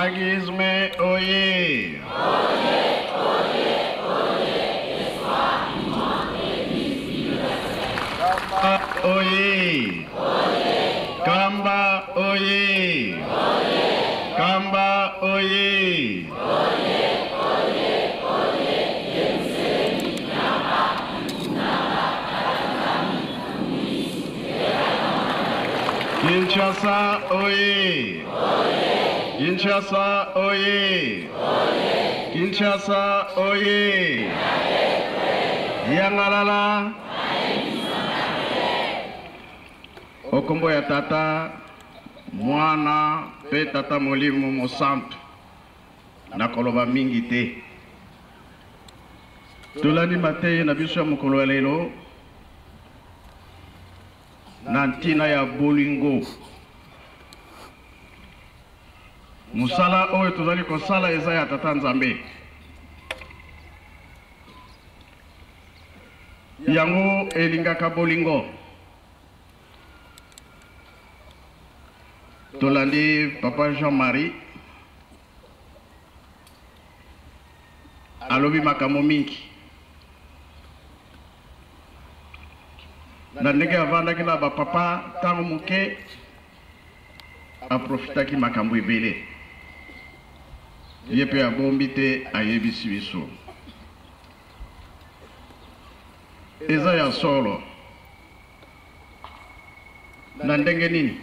Kimbanguisme oye! Kamba oye! Kamba oye! Kamba oye! Kinshasa oye! Kinshasa oye! Kinshasa oye! Yangalala! Okombo ya Tata, Mwana pe Tata Molimo Mosantu. Nakoloba mingi te. Tolandi mateyi na biso ya mokolo ya lelo na ntina ya bolingo. Mosala oyo tozali kosala eza ya Tata Nzambe. Yango elingaka bolingo. Tolandi Papa Jean-Marie alobi makambo mingi na ndenge avandaki na bapapa ntango moke aprofitaki makambo ebele ye mpe abombi te ayebisi biso eza ya solo na ndenge nini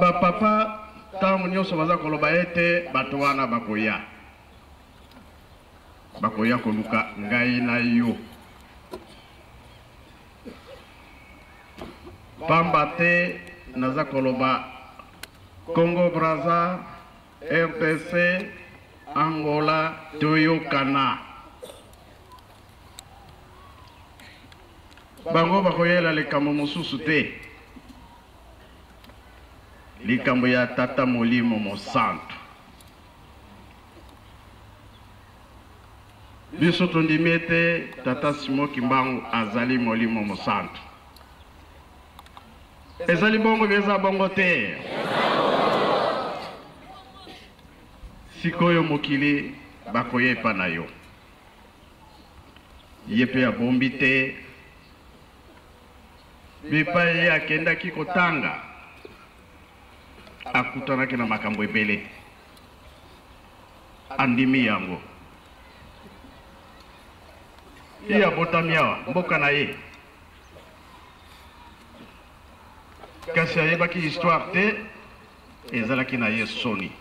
ba papa ntango nyonso baza koloba ete bato wana bakoya bakoya koluka ngai na yo pamba te naza koloba Congo Brazza RDC Angola toyokana Bango bakoyela likambo mosusu te, likambo ya Tata Molimo Mosantu. Biso tondimi ete Tata Simon Kimbangu azali Molimo Mosantu. Ezali bongo bi eza bongo te? Sikoyo mokili bakoya epa na yo. Ye mpe abombi te bipai ye akendaki kotanga, akutanaki na makambo ebele, andimi yango. Ye abotami awa, mboka na ye, kasi ayebaki histoire te, ezalaki na ye soni.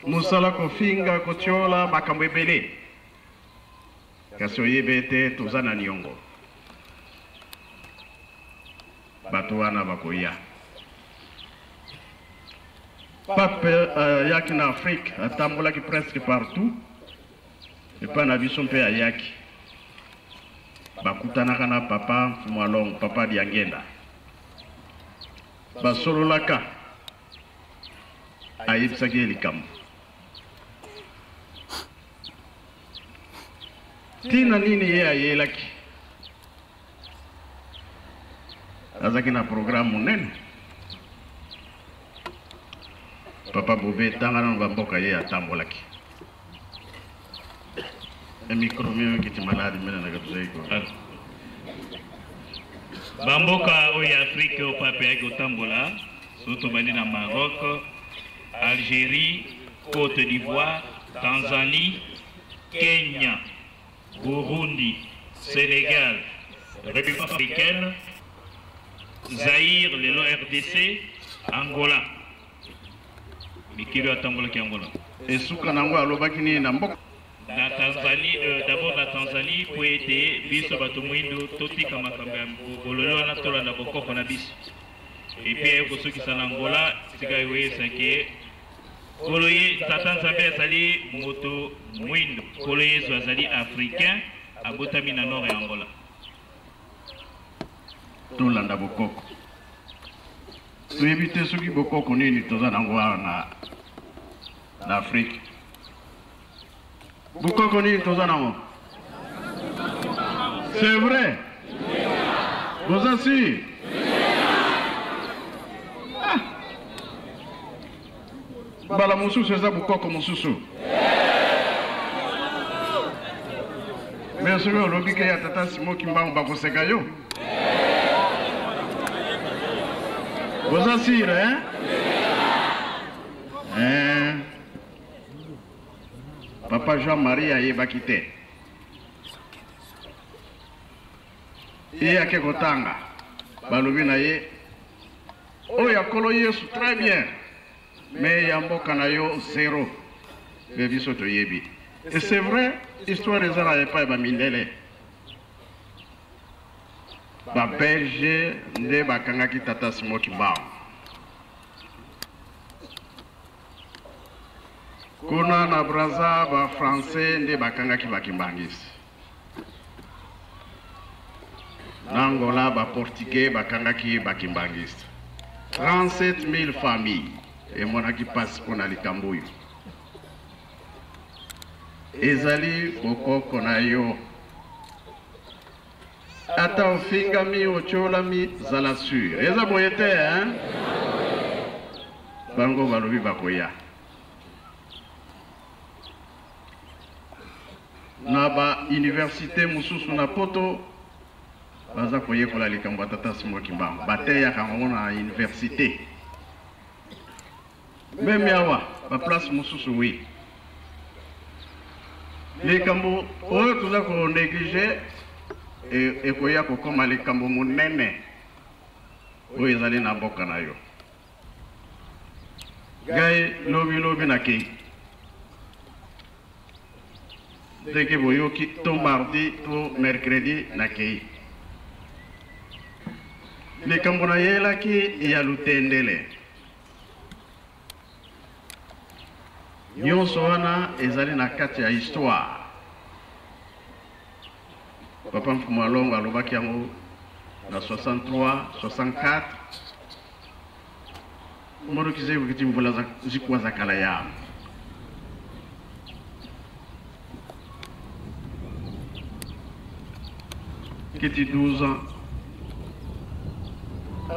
Mosala kofinga, kotiola, makambo ebele. Kasi oyebi ete toza na niongo. Bato wana bakoya. Pape ayaki na Afrique, atambolaki presque partout. Epai na biso mpe ayaki. Bakutanaka na papa Mfumu Alongo, papa Diangenda. Basololaka. Ayebisaki ye likambo. Ntina nini ye ayelaki? Azalaki na programme monene. Papa Bobe tanga nano bamboka ye atambolaki. Micro mio kiti maladi mene na kabisa iko. Bamboka oyo ya Afrique oyo pape ayaki kotambola, so tobandi na Maroc, Algerie, Cote d'Ivoire, Tanzanie, Kenya, Burundi, Senegal, République africaine, Zaïre, lelo RDC, Angola. Mikili oyo atambolaki Angola. Esuka na yango alobaki nini na mboka? Na Tanzanie, euh, d'abord na Tanzanie mpo ete biso bato mwindu totika makambo ya bolole wana tolanda bokoko na biso. Epuis aye kosukisa na Angola sika ekoyebisa ke Nkolo ye Tata Nzambe azali moto mwindo, Nkolo Yesu azali africain, abotami na nord ya Angola. Tolanda bokoko. Toyebi te soki bokoko nini toza nango awa na, na Afrique. Bokoko nini toza nango? C'est vrai? Boza sûr? Ah! Mbala mosusu eza bokoko mosusu. Mais soki olobi ke ya tata Simon Kimbangu bakoseka yo. Boza sire, hein? Eh. Papa Jean-Marie ayebaki te. Ye ake kotanga. Balobi na ye oyo ya Nkolo Yesu très bien. Mais ya mboka na yo zero. Mais biso toyebi. Et c'est vrai, histoire eza na epai ba mindele. Ba Belge nde bakangaki tata Simon Kimbangu. Kuna na Brazza ba Français nde bakangaki ba Kimbangisi. Na Angola ba Portugais bakangaki ba Kimbangiste. 37 000 familles emonaki mpasi mpo na likambo oyo. Ezali bokoko na yo. Ata ofingami, otyolami, zala sur. Eza boye te, hein? Bango balobi bakoya. Na ba universite mosusu na poto baza koyekola likambo ya tata Simon Kimbangu, bateyaka yango na universite. Meme awa ba place mosusu oui. Likambo oyo toza ko negliger ekoya kokoma likambo monene oyo ezali na mboka na yo. Ngai lobi lobi nakei ndenge boyoki to mardi to mercredi nakei. Likambo nayelaki ya Lutendele nyonso wana ezali na kati ya histoire. Papa Mfumu Alongo alobaki yango na 63 64 morokize kuti mvula zikuwa za kala ya kiti 12 ans.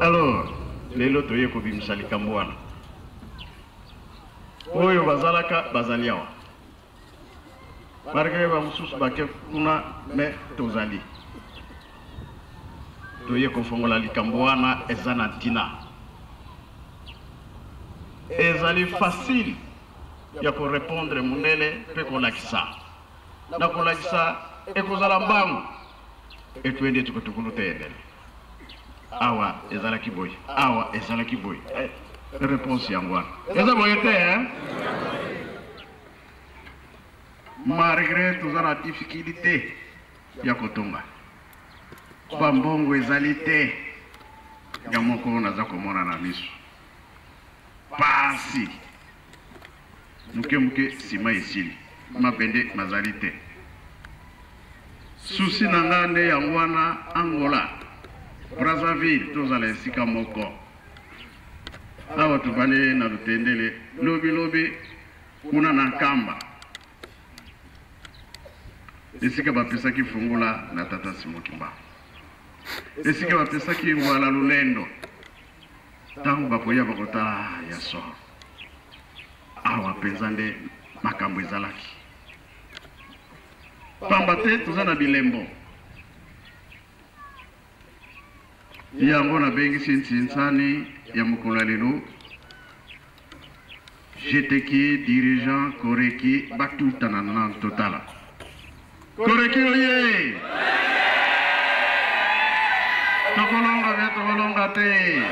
Alors lelo toye kobimisa likambo wana oyo bazalaka bazali awa malgré ba mosusu bake kuna me tozali toye kofongola likambo wana eza na ntina. Ezali facile ya korepondre mundele mpe kolakisa na kolakisa ekozala mbangu etwende tukutukulu te endele awa ezalaki boye awa ezalaki boye eh, réponse yango wana eza boye te hein? Malgré toza na difficulté ya kotonga bambongo ezali te ya moko naza komona na miso pasi moke moke nsima esili mabende mazali te susi na nga nde yango wana Angola Brazzaville tozala esika moko awa tobandi na Lutendele lobi lobi kuna na Nkamba esika bapesaki fungola na tata Simon Kimbangu, esika bapesaki ngwala lolendo. Ntango bakoya bakotala ya solo awa mpenza nde makambo ezalaki, pamba te toza na bilembo yango. Nabengisi ntsinsani ya mokolo ya lelo jeteki dirigeant koreki batutana na totala koreki oye tokolonga bia tokolonga te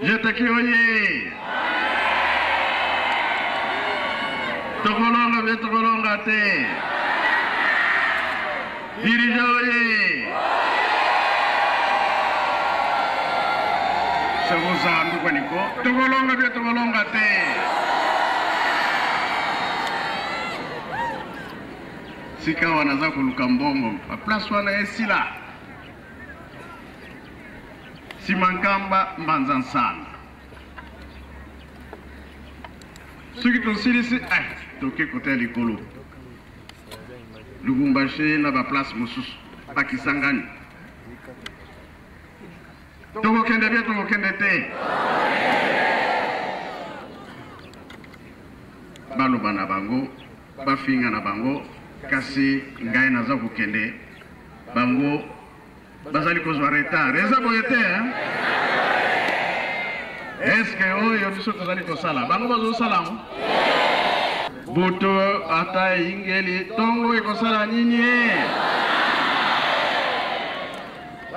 jeteki oye tokolonga bia tokolonga te dirigeant oye sekozandu kwaniko tokolonga bia tokolonga te sika wana aza koluka mbongo baplace wana esila nsima Nkamba Mbanza Nsanda soki tosilisi eh, toke kote ya likolo Lubumbashi na baplace mosusu bakisangani tokokende bie tokokende te. Baloba na bango, bafinga na bango, kasi ngai naza kokende, bango bazali kozwa retard. Eza boye te, hein? Eske oyo biso tozali kosala, bango bazosala yango? Butu ata eyingeli, tongo ekosala nini?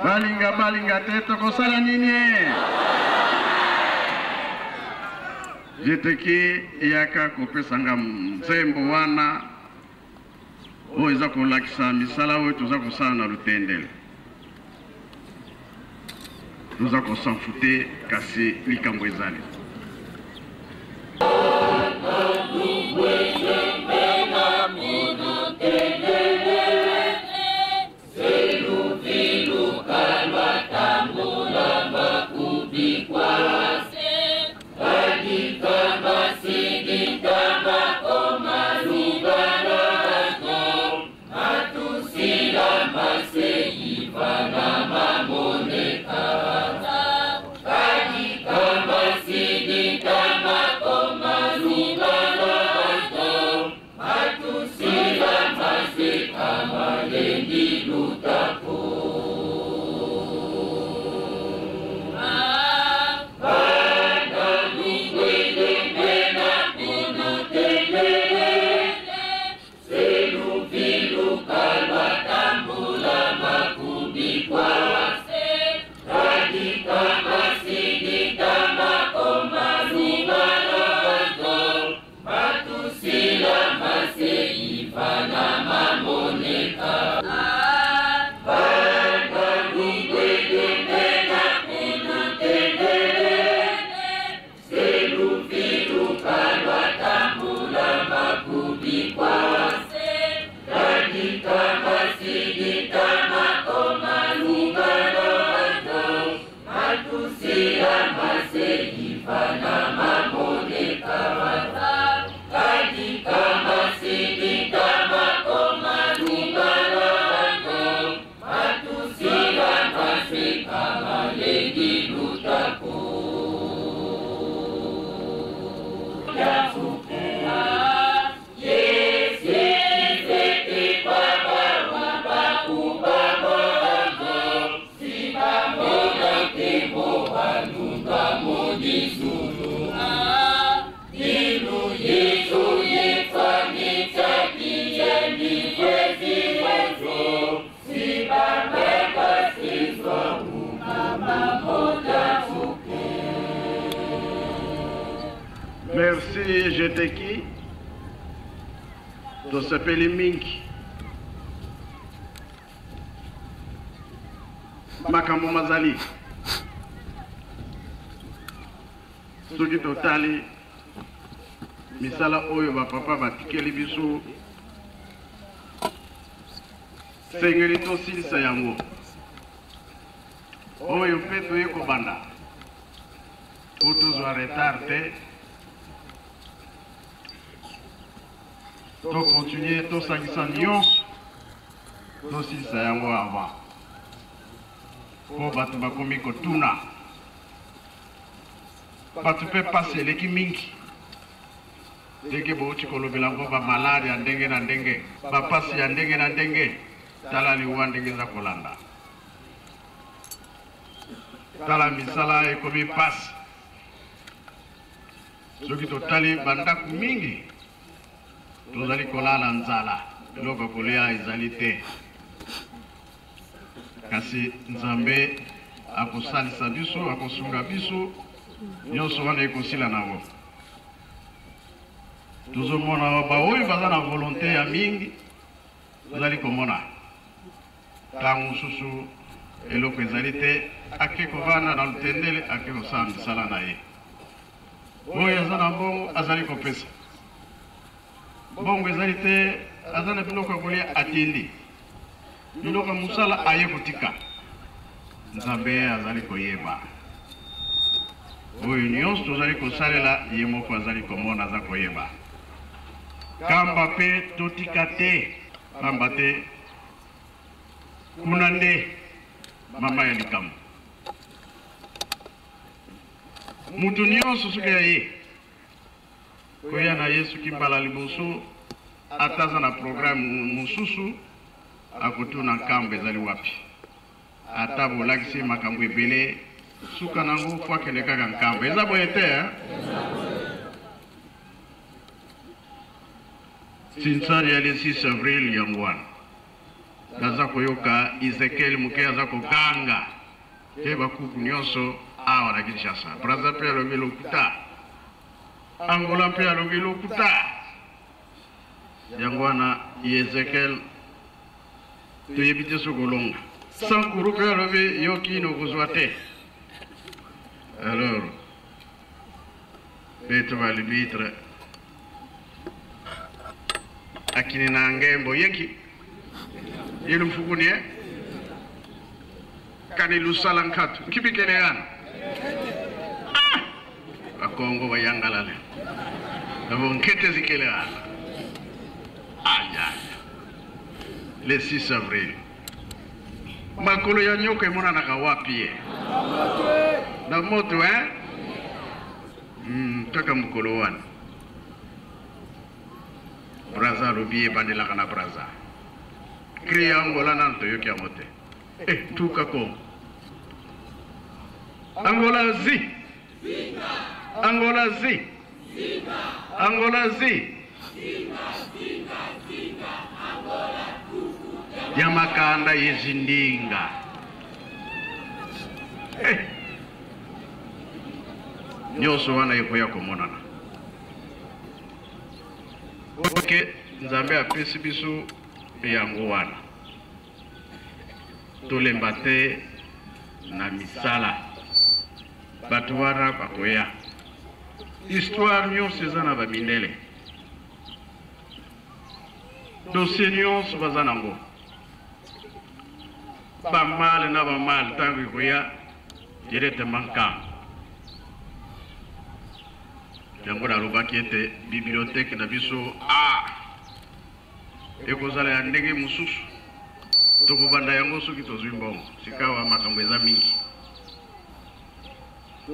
Balinga balinga te, tokosala nini? Jeteki eyaka kopesa nga nzembo wana oyo eza kolakisa misala oyo toza kosala na Lutendele. Toza kosanfute, kasi likambo ezali. Merci, Jeteki. Tosepeli mingi. Makambo mazali. Soki totali misala oyo ba papa batikeli biso, sengeli tosilisa yango. Oyo mpe toye kobanda po tozwa retard te, to continuer, tosangisa nyonso, tosilisa yango avant, po bato bakomi kotuna bato mpe pasi eleki mingi ndenge bouti kolobela yango, ba malade ya ndenge na ndenge, ba pasi ya ndenge na ndenge. Tala liwa ndenge eza kolanda, tala misala ekomi pasi. Soki totali bandako mingi, tozali kolala nzala, eloko kolia ezali te. Kasi Nzambe akosalisa biso, akosunga biso, nyonso wana ekosila nango. Tozomona baoyo baza na volonté ya mingi, tozali komona ntango mosusu eloko ezali te, ake kovanda na Lutendele, ake kosala misala na ye. Oyo aza na mbongo azali kopesa, mbongo ezali te, aza na biloko ya kolia atindi, biloko ya mosala aye kotika. Nzambe azali koyeba oyo nyonso tozali kosalela, ye moko azali komona, aza koyeba. Kamba mpe totika te, pamba te kuna nde mama ya likambo. Mutu nyonso soki aye Koya na ye soki mbala liboso, ata aza na programme mosusu, akotuna Nkamba ezali wapi. Ata bolakisi ye makambo ebele, suka nango fo akende kaka Nkamba. Eza boye te hein? Sinsari ya le 6 avril yango wana. Naza koyoka Ezekiel moke aza koganga te bakuku nyonso awa na Kinshasa. Brazza mpe alobi lokuta. Angola mpe alobi lokuta. Yango wana Ezekiel toyebi te soki olonga. Sankuru mpe alobi yo kino okozwa te. Alors beto ba arbitre akini na ngembo yeki yelu mfukuni eh? Kani lusala nkatu nkibikele yana ah! Bakongo bayangalale nabo nkete zikele yana ayaya le 6 avril makolo ya nyoka emonanaka wapi ye na moto hein? Kaka mokolo wana Brazza alobi ebandelaka na Brazza cri ya Angola nanu toyoki yango te. Eh, tuka Congo. Angola zi. Angola zi. Angola zi. Ya makanda yezindinga. Eh. Nyonso wana ekoya komonana. Oke Nzambe apesi biso yango wana. Tolemba te na misala. Bato wana bakoya. Histoire nyonso eza na ba mindele. Dossier nyonso baza nango. Ba mal na ba mal tango ekoya directement camp. Yango nalobaki ete bibliothèque na biso ah ekozala ya ndenge mosusu. Tokobanda yango soki tozwi mbongo. Sikawa makambo eza mingi.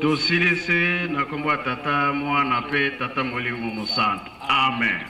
Tosilisi na kombo ya Tata, Mwana pe Tata Molimo Mosantu. Amen.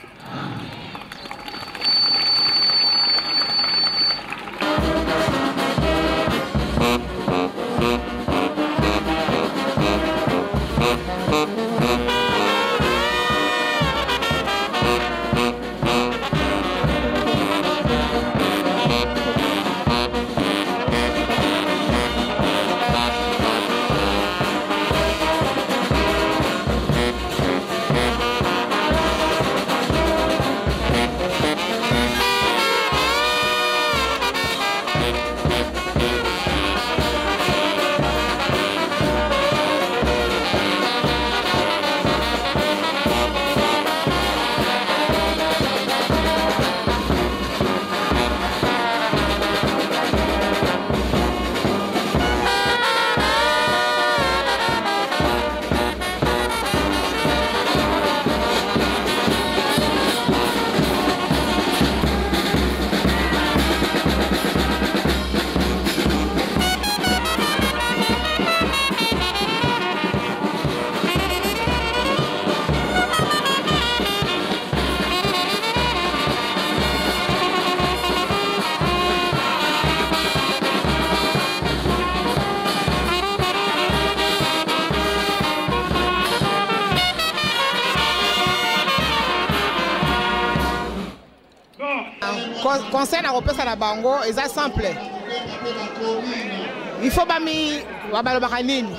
Conseil nakopesa na bango eza simple, il faut bami balobaka nini,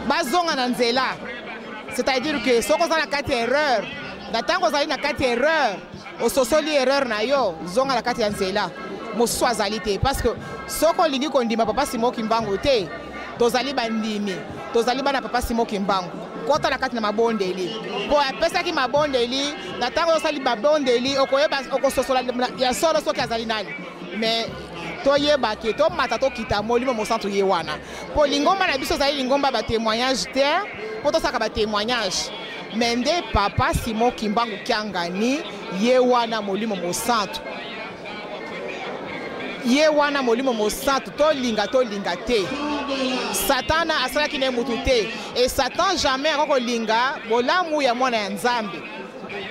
bazonga na nzela, c'est-à-dire que soki oza na kati ya erreur, na ntango ozali na kati ya erreur, ososoli erreur na yo, zonga na kati ya nzela, mosusu azali te, parce que soki olingi kondima Papa Simon Kimbangu te, tozali bandimi, tozali bana Papa Simon Kimbangu, kota na kati na mabondeli, po apesaki mabondeli, na ntango osali mabondeli okoyeba, okososola ya solo soki azali nani. Mais toyeba ke tomata tokita molimo mosantu ye wana, po lingomba na biso ezali lingomba ba témoignage te, po tosaka ba témoignage, mais nde Papa Simon Kimbangu Kiangani ye wana molimo mosantu. Ye wana Molimo Mosantu, tolinga tolinga te, Satana asalaki na ye mutu te, e Satan jamais akoki kolinga bolamu ya mwana ya Nzambe.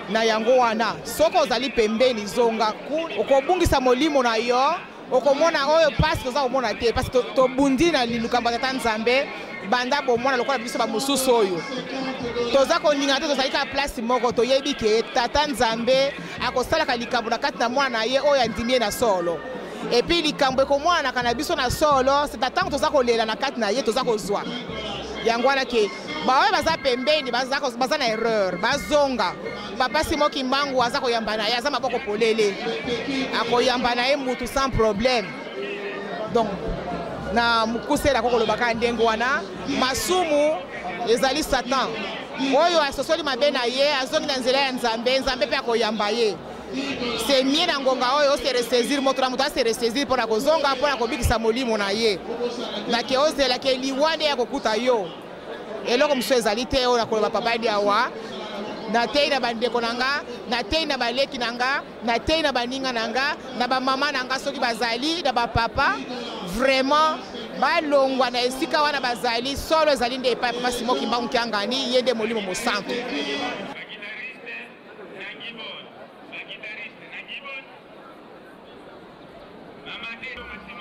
Na yango wana, soki ozali pembeni, zonga okobungisa molimo na yo, okomona oyo pasi toza komona te, pasi tobundi na likambo ya Tata Nzambe banda bomwana lokola biso bamosusu oyo toza koninga te, tozali kaka place moko. Toyebi ke Tata Nzambe akosalaka likambo na kati na mwana na ye oyo andimi ye na solo, et puis likambo ekomonanaka na biso na solo, c'est ntango toza kolela na kati na ye, toza kozwa yango wana. Ke baoyo baza pembeni baza na erreur, bazonga. Papa Simon Kimbangu aza koyamba na ye, aza maboko polele, akoyamba na ye mutu sans problème. Donc na mokuse nako koloba kaka ndenge wana, masumu ezali Satan. Oyo asosoli mabe na ye, azongi na nzela ya Nzambe, Nzambe mpe akoyamba ye. C'est mieux na ngonga oyo ose ressaisir, moto na moto ase ressaisir mpona kozonga, mpona kobikisa molimo na ye, nake ozelaki liwa nde ya kokuta yo. Eloko mosusu ezali te oyo nakoloba. Papa Diawa, natei na bandeko na nga, natei na baleki na nga, natei na baninga na nga, na bamama na nga soki bazali, na bapapa, vraiment balongwa na esika wana bazali. Solo ezali nde epai Papa Simon Kimbangu Kiangani, ye nde Molimo Mosantu. Ba guitariste na Gibon. Mama te.